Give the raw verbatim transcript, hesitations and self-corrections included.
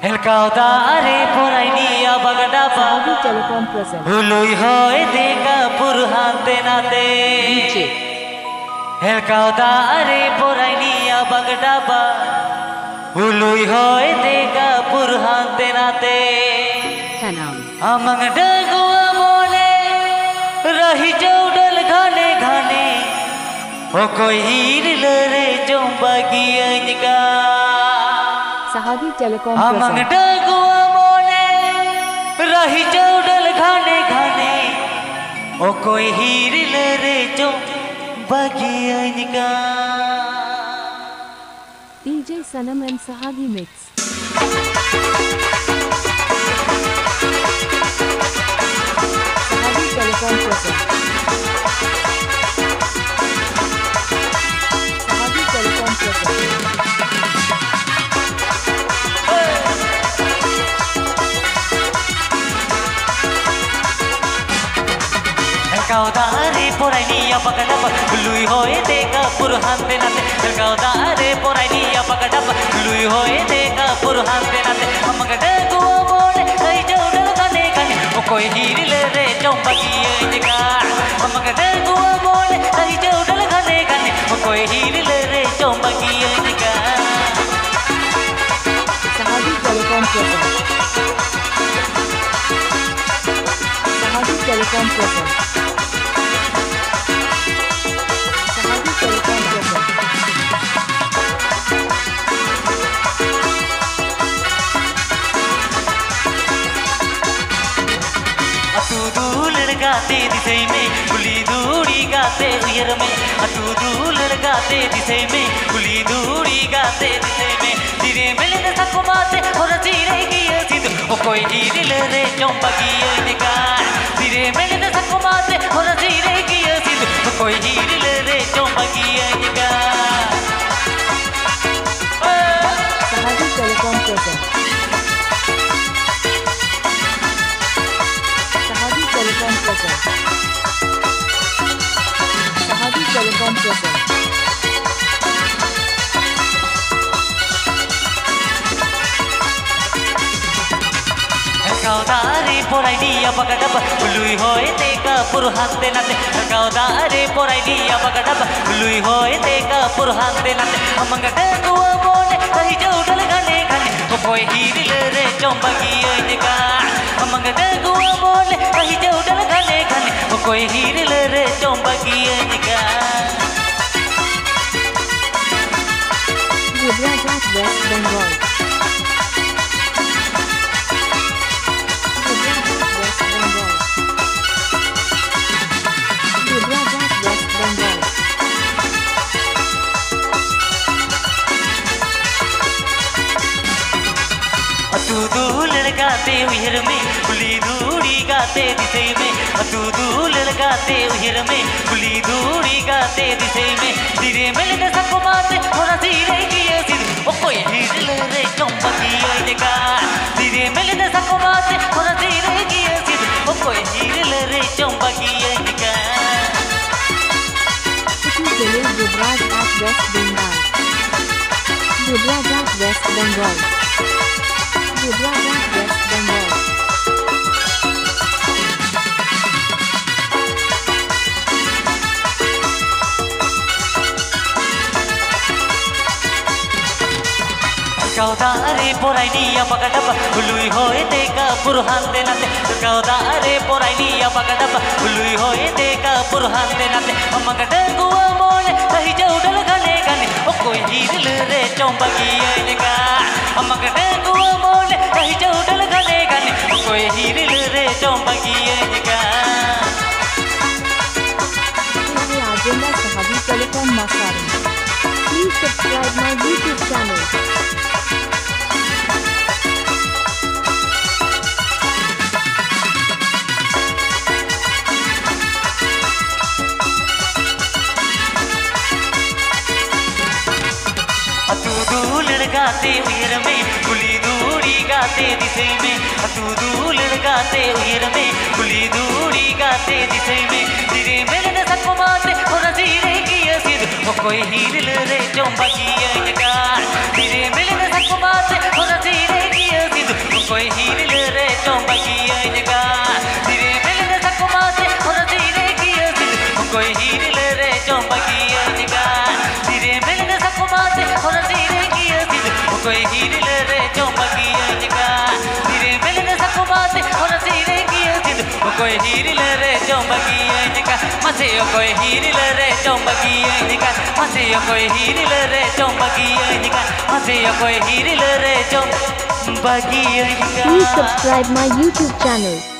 ᱦᱮᱞᱠᱟᱣ ᱫᱟᱜ ᱨᱮ ᱯᱚᱨᱟᱭᱱᱤᱭᱟ ᱵᱟᱜᱰᱟᱵᱟ᱾ Sahabi Telecom presents. ᱦᱩᱞᱩᱭ ᱦᱚᱭ ᱫᱮᱠᱟ ᱯᱩᱨ ᱦᱟᱱᱛᱮ ᱱᱟᱛᱮ᱾ D J. ᱦᱮᱞᱠᱟᱣ ᱫᱟᱜ ᱨᱮ ᱯᱚᱨᱟᱭᱱᱤᱭᱟ ᱵᱟᱜᱰᱟᱵᱟ᱾ ᱦᱩᱞᱩᱭ ᱦᱚᱭ ᱫᱮᱠᱟ ᱯᱩᱨ ᱦᱟᱱᱛᱮ ᱱᱟᱛᱮ᱾ Kanam. ᱟᱢᱟᱝ ᱰᱟᱹᱜᱩᱣᱟᱹ ᱢᱚᱱᱮ ᱨᱟᱹᱦᱤ ᱪᱟᱹᱣᱰᱟᱹᱞ ᱜᱷᱟᱱᱮ ᱜᱷᱟᱱᱮ᱾ ᱚᱠᱚᱭ ᱦᱤᱨᱞᱟᱹ ᱨᱮ ᱪᱚᱢ ᱵᱟᱹᱜᱤᱭᱟᱹᱧ ᱠᱟ᱾ Sahabi Telecom ᱟᱢᱟᱝ presents. ᱰᱟᱹᱜᱩᱣᱟᱹ ᱢᱚᱱᱮ ᱨᱟᱹᱦᱤ ᱪᱟᱹᱣᱰᱟᱹᱞ ᱜᱷᱟᱱᱮ ᱜᱷᱟᱱᱮ᱾ ᱚᱠᱚᱭ ᱦᱤᱨᱞᱟᱹ ᱨᱮ ᱪᱚᱢ ᱵᱟᱹᱜᱤᱭᱟᱹᱧ ᱠᱟ᱾ D J Sanam and Sahabi Mix. Sahabi Telecom presents. Sahabi Telecom presents. ᱦᱮᱞᱠᱟᱣ ᱫᱟᱜ ᱨᱮ ᱯᱚᱨᱟᱭᱱᱤᱭᱟ ᱵᱟᱜᱰᱟᱵᱟ᱾ ᱦᱩᱞᱩᱭ ᱦᱚᱭ ᱫᱮᱠᱟ ᱯᱩᱨ ᱦᱟᱱᱛᱮ ᱱᱟᱛᱮ᱾ ᱦᱮᱞᱠᱟᱣ ᱫᱟᱜ ᱨᱮ ᱯᱚᱨᱟᱭᱱᱤᱭᱟ ᱵᱟᱜᱰᱟᱵᱟ᱾ ᱦᱩᱞᱩᱭ ᱦᱚᱭ ᱫᱮᱠᱟ ᱯᱩᱨ ᱦᱟᱱᱛᱮ ᱱᱟᱛᱮ᱾ ᱟᱢᱟᱝ ᱰᱟᱹᱜᱩᱣᱟᱹ ᱢᱚᱱᱮ ᱨᱟᱹᱦᱤ ᱪᱟᱹᱣᱰᱟᱹᱞ ᱜᱷᱟᱱᱮ ᱜᱷᱟᱱᱮ᱾ ᱚᱠᱚᱭ ᱦᱤᱨᱞᱟᱹ ᱨᱮ ᱪᱚᱢ ᱵᱟᱹᱜᱤᱭᱟᱹᱧ ᱠᱟ᱾ ᱟᱢᱟᱝ ᱰᱟᱹᱜᱩᱣᱟᱹ ᱢᱚᱱᱮ ᱨᱟᱹᱦᱤ ᱪᱟᱹᱣᱰᱟᱹᱞ ᱜᱷᱟᱱᱮ ᱜᱷᱟᱱᱮ᱾ ᱚᱠᱚᱭ ᱦᱤᱨᱞᱟᱹ ᱨᱮ ᱪᱚᱢ ᱵᱟᱹᱜᱤᱭᱟᱹᱧ ᱠᱟ᱾ Sahabi Telecom presents. Sahabi Telecom presents. Sahabi Telecom presents. ᱟᱹᱛᱩ ᱫᱩᱞᱟᱹᱲ ᱜᱟᱛᱮ ᱫᱤᱥᱟᱹᱭ ᱢᱮ, ᱠᱩᱞᱦᱤ ᱫᱷᱩᱲᱤ ᱜᱟᱛᱮ ᱩᱭᱦᱟᱹᱨ ᱢᱮ᱾ ᱟᱹᱛᱩ ᱫᱩᱞᱟᱹᱲ ᱜᱟᱛᱮ ᱫᱤᱥᱟᱹᱭ ᱢᱮ, ᱠᱩᱞᱦᱤ ᱫᱷᱩᱲᱤ ᱜᱟᱛᱮ ᱫᱤᱥᱟᱹᱭ ᱢᱮ᱾ ᱛᱤᱨᱮ ᱢᱮᱞᱮᱫ ᱥᱟᱠᱚᱢ ᱟᱛᱮ ᱦᱚᱨ ᱥᱤᱨᱮ ᱜᱤᱭᱟᱹ ᱥᱤᱫᱩ, ᱚᱠᱚᱭ ᱦᱤᱨᱞᱟᱹ ᱨᱮ ᱪᱚᱢ ᱵᱟᱹᱜᱤᱭᱟᱹᱧ ᱠᱟ᱾ ᱛᱤᱨᱮ ᱢᱮᱞᱮᱫ ᱥᱟᱠᱚᱢ ᱟᱛᱮ ᱦᱚᱨ ᱥᱤᱨᱮ ᱜᱤᱭᱟᱹ ᱥᱤᱫᱩ, ᱚᱠᱚᱭ ᱦᱤᱨᱞᱟᱹ ᱨᱮ ᱪᱚᱢ ᱵᱟᱹᱜᱤᱭᱟᱹᱧ ᱠᱟ᱾ Sahabi Telecom presents. Sahabi Telecom presents. Sahabi Telecom presents. ᱯᱚᱨᱟᱭᱱᱤᱭᱟ ᱵᱟᱜᱟᱰᱟᱵᱟ, ᱞᱩᱭ ᱦᱚᱭ ᱛᱮ ᱠᱟᱯᱩᱨ ᱦᱟᱱᱛᱮ ᱱᱟᱛᱮ᱾ ᱞᱟᱜᱟᱣ ᱫᱟᱜ ᱨᱮ ᱯᱚᱨᱟᱭᱱᱤᱭᱟ ᱵᱟᱜᱟᱰᱟᱵᱟ, ᱞᱩᱭ ᱦᱚᱭ ᱛᱮ ᱠᱟᱯᱩᱨ ᱦᱟᱱᱛᱮ ᱱᱟᱛᱮ᱾ ᱟᱢᱟᱝ ᱰᱟᱹᱜᱩᱣᱟᱹ ᱢᱚᱱᱮ ᱠᱟᱹᱦᱤ ᱡᱟᱹᱣᱰᱟᱹᱞ ᱜᱷᱟᱱᱮ ᱜᱷᱟᱱᱮ, ᱚᱠᱚᱭ ᱦᱤᱨᱞᱟᱹ ᱨᱮ ᱪᱚᱢ ᱵᱟᱹᱜᱤᱭᱟᱹᱧ ᱠᱟ᱾ ᱟᱢᱟᱝ ᱰᱟᱹᱜᱩᱣᱟᱹ ᱢᱚᱱᱮ ᱠᱟᱹᱦᱤ ᱡᱟᱹᱣᱰᱟᱹᱞ ᱜᱷᱟᱱᱮ ᱜᱷᱟᱱᱮ, ᱚᱠᱚᱭ ᱦᱤᱨᱞᱟᱹ ᱨᱮ ᱪᱚᱢ ᱵᱟᱹᱜᱤᱭᱟᱹᱧ ᱠᱟ᱾ Rudra Jat, West Bengal. Rudra Jat, West Bengal. Rudra Jat, West Bengal. ᱟᱹᱛᱩ ᱫᱩᱞᱟᱹᱲ ᱜᱟᱛᱮ ᱩᱭᱦᱟᱹᱨ ᱢᱮ, ᱠᱩᱞᱦᱤ ᱫᱷᱩᱲᱤ ᱜᱟᱛᱮ ᱫᱤᱥᱟᱹᱭ ᱢᱮ᱾ ᱟᱹᱛᱩ ᱫᱩᱞᱟᱹᱲ ᱜᱟᱛᱮ ᱩᱭᱦᱟᱹᱨ ᱢᱮ, ᱠᱩᱞᱦᱤ ᱫᱷᱩᱲᱤ ᱜᱟᱛᱮ ᱫᱤᱥᱟᱹᱭ ᱢᱮ᱾ ᱛᱤᱨᱮ ᱢᱮᱞᱮᱫ ᱥᱟᱠᱚᱢ ᱟᱛᱮ ᱦᱚᱨᱟ ᱥᱤᱨᱟᱹᱭ ᱜᱮᱭᱟ ᱥᱤᱫ, ᱚᱠᱚᱭ ᱦᱤᱨᱞᱟᱹ ᱨᱮ ᱪᱚᱢ ᱵᱟᱹᱜᱤᱭᱟᱹᱧ ᱠᱟ᱾ ᱛᱤᱨᱮ ᱢᱮᱞᱮᱫ ᱥᱟᱠᱚᱢ ᱟᱛᱮ ᱦᱚᱨᱟ ᱥᱤᱨᱟᱹᱭ ᱜᱮᱭᱟ ᱥᱤᱫ, ᱚᱠᱚᱭ ᱦᱤᱨᱞᱟᱹ ᱨᱮ ᱪᱚᱢ ᱵᱟᱹᱜᱤᱭᱟᱹᱧ ᱠᱟ᱾ It is Delhi, Gujarat at West Bengal. Gujarat at West Bengal. Gujarat at West Bengal. ᱠᱟᱣᱫᱟ ᱨᱮ ᱯᱚᱨᱟᱭᱱᱤᱭᱟ ᱵᱟᱜᱟᱰᱟᱵᱟ, ᱦᱩᱞᱩᱭ ᱦᱚᱭ ᱛᱮ ᱠᱟᱯᱩᱨ ᱦᱟᱱᱛᱮ ᱱᱟᱛᱮ᱾ ᱠᱟᱣᱫᱟ ᱨᱮ ᱯᱚᱨᱟᱭᱱᱤᱭᱟ ᱵᱟᱜᱟᱰᱟᱵᱟ, ᱦᱩᱞᱩᱭ ᱦᱚᱭ ᱛᱮ ᱠᱟᱯᱩᱨ ᱦᱟᱱᱛᱮ ᱱᱟᱛᱮ᱾ ᱟᱢᱟᱝ ᱰᱟᱹᱜᱩᱣᱟᱹ ᱢᱚᱱᱮ ᱠᱟᱹᱦᱤ ᱡᱟᱹᱣᱰᱟᱹᱞ ᱜᱷᱟᱱᱮ ᱜᱷᱟᱱᱮ, ᱚᱠᱚᱭ ᱦᱤᱨᱞᱟᱹ ᱨᱮ ᱪᱚᱢ ᱵᱟᱹᱜᱤᱭᱟᱹᱧ ᱠᱟ᱾ ᱟᱢᱟᱝ ᱰᱟᱹᱜᱩᱣᱟᱹ ᱢᱚᱱᱮ ᱠᱟᱹᱦᱤ ᱡᱟᱹᱣᱰᱟᱹᱞ ᱜᱷᱟᱱᱮ ᱜᱷᱟᱱᱮ, ᱚᱠᱚᱭ ᱦᱤᱨᱞᱟᱹ ᱨᱮ ᱪᱚᱢ ᱵᱟᱹᱜᱤᱭᱟᱹᱧ ᱠᱟ᱾ Rajendra Sahabi Telecom Masarum. Please subscribe my YouTube channel. ᱟᱹᱛᱩ ᱫᱩᱞᱟᱹᱲ ᱜᱟᱛᱮ ᱩᱭᱦᱟᱹᱨ ᱢᱮ, ᱠᱩᱞᱦᱤ ᱫᱷᱩᱲᱤ ᱜᱟᱛᱮ ᱫᱤᱥᱟᱹᱭ ᱢᱮ᱾ ᱟᱹᱛᱩ ᱫᱩᱞᱟᱹᱲ ᱜᱟᱛᱮ ᱩᱭᱦᱟᱹᱨ ᱢᱮ, ᱠᱩᱞᱦᱤ ᱫᱷᱩᱲᱤ ᱜᱟᱛᱮ ᱫᱤᱥᱟᱹᱭ ᱢᱮ᱾ ᱛᱤᱨᱮ ᱢᱮᱞᱮᱫ ᱥᱟᱠᱚᱢ ᱟᱛᱮ ᱦᱚᱨᱟ ᱥᱤᱨᱟᱹᱭ ᱜᱮᱭᱟ ᱥᱤᱫ, ᱚᱠᱚᱭ ᱦᱤᱨᱞᱟᱹ ᱨᱮ ᱪᱚᱢ ᱵᱟᱹᱜᱤᱭᱟᱹᱧ ᱠᱟ᱾ ᱛᱤᱨᱮ ᱢᱮᱞᱮᱫ ᱥᱟᱠᱚᱢ ᱟᱛᱮ ᱦᱚᱨᱟ ᱥᱤᱨᱟᱹᱭ ᱜᱮᱭᱟ ᱥᱤᱫ, ᱚᱠᱚᱭ ᱦᱤᱨᱞᱟᱹ ᱨᱮ ᱪᱚᱢ ᱵᱟᱹᱜᱤᱭᱟᱹᱧ ᱦᱤᱨᱤᱞᱟᱹ ᱨᱮ ᱡᱚᱢ ᱵᱟᱹᱜᱤᱭᱟᱹᱧ ᱠᱟᱱ᱾ ᱛᱤᱨᱮ ᱢᱮᱞᱮᱫ ᱥᱟᱠᱚᱢ ᱟᱛᱮ ᱦᱚᱨ ᱥᱮᱨᱮᱧ ᱜᱮᱭᱟ ᱥᱤᱫ᱾ ᱚᱠᱚᱭ ᱦᱤᱨᱤᱞᱟᱹ ᱨᱮ ᱡᱚᱢ ᱵᱟᱹᱜᱤᱭᱟᱹᱧ ᱠᱟᱱ᱾ ᱛᱤᱨᱮ ᱢᱮᱞᱮᱫ ᱥᱟᱠᱚᱢ ᱟᱛᱮ ᱦᱚᱨ ᱥᱮᱨᱮᱧ ᱜᱮᱭᱟ ᱥᱤᱫ᱾ ᱚᱠᱚᱭ ᱦᱤᱨᱤᱞᱟᱹ ᱨᱮ ᱡᱚᱢ ᱵᱟᱹᱜᱤᱭᱟᱹᱧ ᱠᱟᱱ᱾ ᱢᱟᱥᱮ ᱚᱠᱚᱭ ᱦᱤᱨᱤᱞᱟᱹ ᱨᱮ ᱡᱚᱢ ᱵᱟᱹᱜᱤᱭᱟᱹᱧ ᱠᱟᱱ᱾ ᱢᱟᱥᱮ ᱚᱠᱚᱭ ᱦᱤᱨᱤᱞᱟᱹ ᱨᱮ ᱡᱚᱢ ᱵᱟᱹᱜᱤᱭᱟᱹᱧ ᱠᱟᱱ᱾ ᱢᱟᱥᱮ ᱚᱠᱚᱭ ᱦᱤᱨᱤᱞᱟᱹ ᱨᱮ ᱡᱚᱢ ᱵᱟᱹᱜᱤᱭᱟᱹᱧ ᱠᱟᱱ᱾ Please subscribe my YouTube channel.